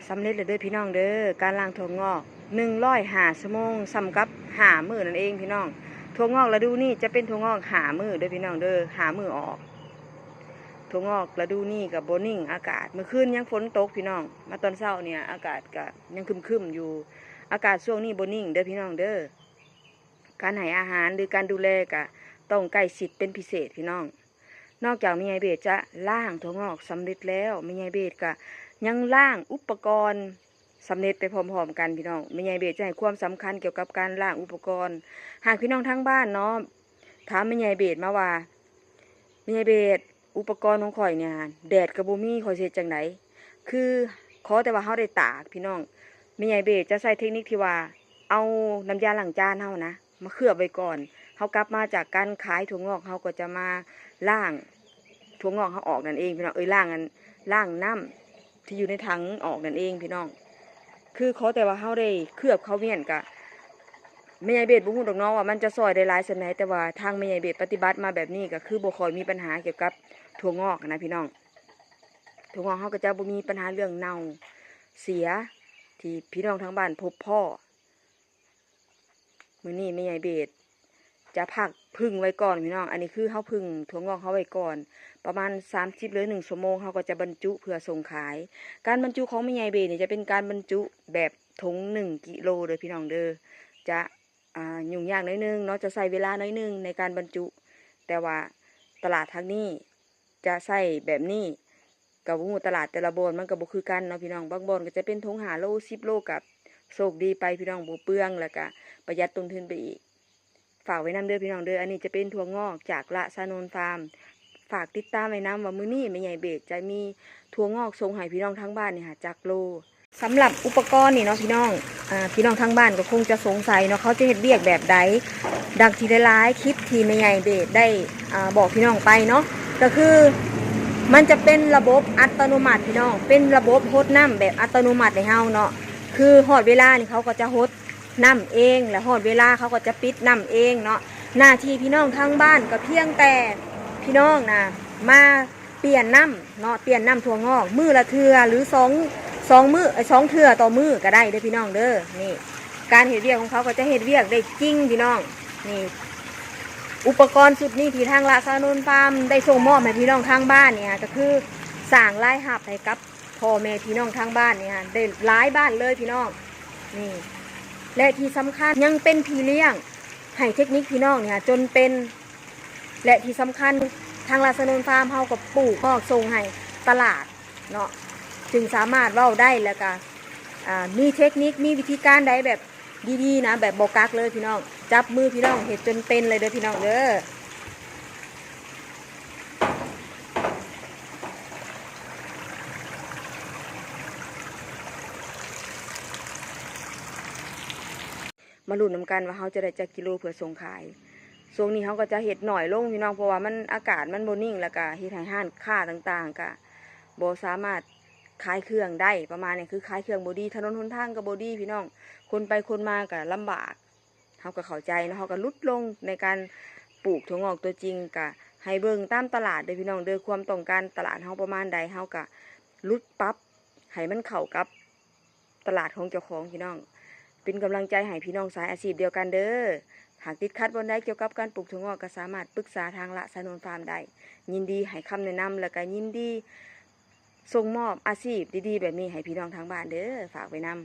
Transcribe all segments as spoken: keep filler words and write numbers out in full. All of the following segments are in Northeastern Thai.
สำเร็จแล้วเด้อพี่น้องเด้อ การล้างถั่วงอกหนึ่งร้อยห้าชั่วโมง ส่ำกับห้ามื้อนั่นเองพี่น้อง ถั่วงอกฤดูนี้จะเป็นถั่วงอกห้ามื้อเด้อพี่น้องเด้อ ห้ามื้อออก ถั่วงอกฤดูนี้ก็บ่นิ่ง อากาศ เมื่อคืนยังฝนตกพี่น้อง มาตอนเช้าเนี่ยอากาศก็ยังครึ้มๆอยู่ อากาศช่วงนี้บ่นิ่งเด้อพี่น้องเด้อ การให้อาหารหรือการดูแลก็ต้องใกล้ชิดเป็นพิเศษพี่น้อง นอกจากแม่ใหญ่เบสจะล้างถั่วงอกสำเร็จแล้ว แม่ใหญ่เบสก็ยังล้างอุปกรณ์สำเร็จไปพร้อมๆกันพี่น้อง แม่ใหญ่เบสจะให้ความสำคัญเกี่ยวกับการล้างอุปกรณ์ หากพี่น้องทางบ้านเนาะ ถามแม่ใหญ่เบสมาว่า แม่ใหญ่เบส อุปกรณ์ของข่อยเนี่ย แดดก็บ่มี ข่อยสิเฮ็ดจั่งใด คือขอแต่ว่าเฮาได้ตากพี่น้อง แม่ใหญ่เบสจะใช้เทคนิคที่ว่า เอาน้ำยาล้างจานเฮานะ มาเคลือบไว้ก่อน เฮากลับมาจากการขายถั่วงอก เฮาก็จะมาล้างถั่วงอกเฮาออกนั่นเองพี่น้อง เอ้ย ล้างอัน ล้างน้ำที่อยู่ในถังออกนั่นเองพี่น้อง คือขอแต่ว่าเฮาได้เคลือบเข้าเมี้ยนกะ แม่ใหญ่เบสบ่ฮู้ดอกเนาะว่ามันจะซ่อยได้หลายส่ำใด แต่ว่าทางแม่ใหญ่เบสปฏิบัติมาแบบนี้ก็คือบ่ค่อยมีปัญหาเกี่ยวกับถั่วงอกนะพี่น้อง ถั่วงอกเฮาก็จะบ่มีปัญหาเรื่องเน่าเสีย ที่พี่น้องทางบ้านพบพ้อ มื้อนี้แม่ใหญ่เบสจะพักผึ่งไว้ก่อนพี่น้อง อันนี้คือเฮาผึ่งถั่วงอกเฮาไว้ก่อน ประมาณสามสิบหรือหนึ่งชั่วโมง เฮาก็จะบรรจุเพื่อส่งขาย การบรรจุของแม่ใหญ่เบสนี่จะเป็นการบรรจุแบบถุงหนึ่งกิโลเด้อพี่น้องเด้อ จะ อ่า ยุ่งยากหน่อยหนึ่งเนาะ จะใช้เวลาหน่อยหนึ่งในการบรรจุ แต่ว่าตลาดทางนี้จะใช้แบบนี้ ก็บ่ฮู้ตลาดแต่ละบ่อนมันก็บ่คือกันเนาะพี่น้อง บางบ่อนก็จะเป็นถุงห้าโล สิบโล ก็โชคดีไปพี่น้อง บ่เปลือง แล้วก็ประหยัดต้นทุนไปอีก ฝากไว้นำเด้อพี่น้องเด้อ อันนี้จะเป็นถั่วงอกจากละสานนท์ฟาร์ม ฝากติดตามไว้นำว่ามื้อนี้แม่ใหญ่เบสจะมีถั่วงอกส่งให้พี่น้องทางบ้านนี่ค่ะ จักโล สำหรับอุปกรณ์นี่เนาะพี่น้อง อ่า พี่น้องทางบ้านก็คงจะสงสัยเนาะ เขาจะเฮ็ดเวียกแบบใด ดังที่หลายๆคลิปที่แม่ใหญ่เบสได้ อ่า บอกพี่น้องไปเนาะ ก็คือมันจะเป็นระบบอัตโนมัติพี่น้อง เป็นระบบหดน้ำแบบอัตโนมัติให้เฮาเนาะ คือฮอดเวลานี่เขาก็จะหดน้ำเอง และฮอดเวลาเขาก็จะปิดน้ำเองเนาะ หน้าที่พี่น้องทางบ้านก็เพียงแต่พี่น้องนะ มาเปลี่ยนน้ำเนาะ เปลี่ยนน้ำถั่วงอก มื้อละเทื่อ หรือสอง สองมื้อ เอ้ย สองเทื่อต่อมื้อก็ได้เด้อพี่น้องเด้อ นี่ การเฮ็ดเวียกของเขาก็จะเฮ็ดเวียกได้จริงพี่น้อง นี่ อุปกรณ์ชุดนี้ที่ทางละสานนท์ฟาร์มได้ส่งมอบให้พี่น้องทางบ้านเนี่ย ก็คือสร้างรายรับให้กับพ่อแม่พี่น้องทางบ้านเนี่ย ได้หลายบ้านเลยพี่น้อง นี่ และที่สำคัญยังเป็นพี่เลี้ยงให้เทคนิคพี่น้องเนี่ย จนเป็น และที่สำคัญทางละสานนท์ฟาร์มเฮาก็ปลูกงอกส่งให้ตลาดเนาะ จึงสามารถเว้าได้แล้วก็ อ่า มีเทคนิค มีวิธีการใดแบบดีๆนะ แบบบ่กักเลยพี่น้อง จับมือพี่น้องเฮ็ดจนเป็นเลยเด้อพี่น้องเด้อ มาลุ้นนำกันว่าเฮาจะได้จักกิโลเพื่อส่งขาย ช่วงนี้เฮาก็จะเฮ็ดน้อยลงพี่น้อง เพราะว่ามัน อากาศมันบ่นิ่ง แล้วก็เฮ็ดให้ร้านค้าต่างๆ ก็บ่สามารถขายเครื่องได้ ประมาณนี้ คือขายเครื่องบ่ดี ถนนหนทางก็บ่ดีพี่น้อง คนไปคนมาก็ลำบาก เฮาก็เข้าใจเนาะ เฮาก็ลดลงในการปลูกถั่วงอกตัวจริง ก็ให้เบิ่งตามตลาดเด้อพี่น้องเด้อ ความต้องการตลาดเฮาประมาณใด เฮาก็ลดปรับให้มันเข้ากับตลาดของเจ้าของพี่น้อง เป็นกำลังใจให้พี่น้องสายอาชีพเดียวกันเด้อ หากติดขัดบ่อนใดเกี่ยวกับการปลูกถั่วงอกก็สามารถปรึกษาทางละสานนท์ฟาร์มได้ ยินดีให้คำแนะนำ แล้วก็ยินดีส่งมอบอาชีพดีๆแบบนี้ให้พี่น้องทางบ้านเด้อ ฝากไว้นำ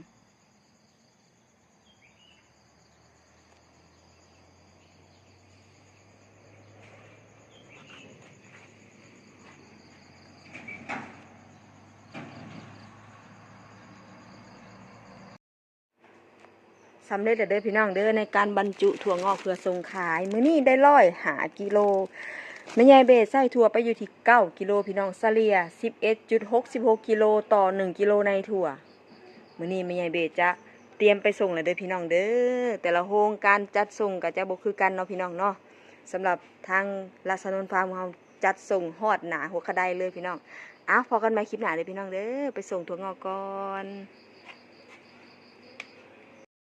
สำเร็จแล้วเด้อพี่น้องเด้อ ในการบรรจุถั่วงอกเพื่อส่งขาย มื้อนี้ได้ร้อยห้ากิโล แม่ใหญ่เบสใส่ถั่วไปอยู่ที่เก้ากิโลพี่น้อง เฉลี่ยสิบเอ็ดจุดหกสิบหกกิโลต่อหนึ่งกิโลในถั่ว มื้อนี้แม่ใหญ่เบสจะเตรียมไปส่งแล้วเด้อพี่น้องเด้อ แต่ละโฮงการจัดส่งก็จะบ่คือกันเนาะพี่น้องเนาะ สำหรับทางละสานนท์ฟาร์มของเฮาจัดส่งฮอดหน้าหัวกระไดเลยพี่น้อง อ้าว พ้อกันใหม่คลิปหน้าเด้อพี่น้องเด้อ ไปส่งถั่วงอกก่อน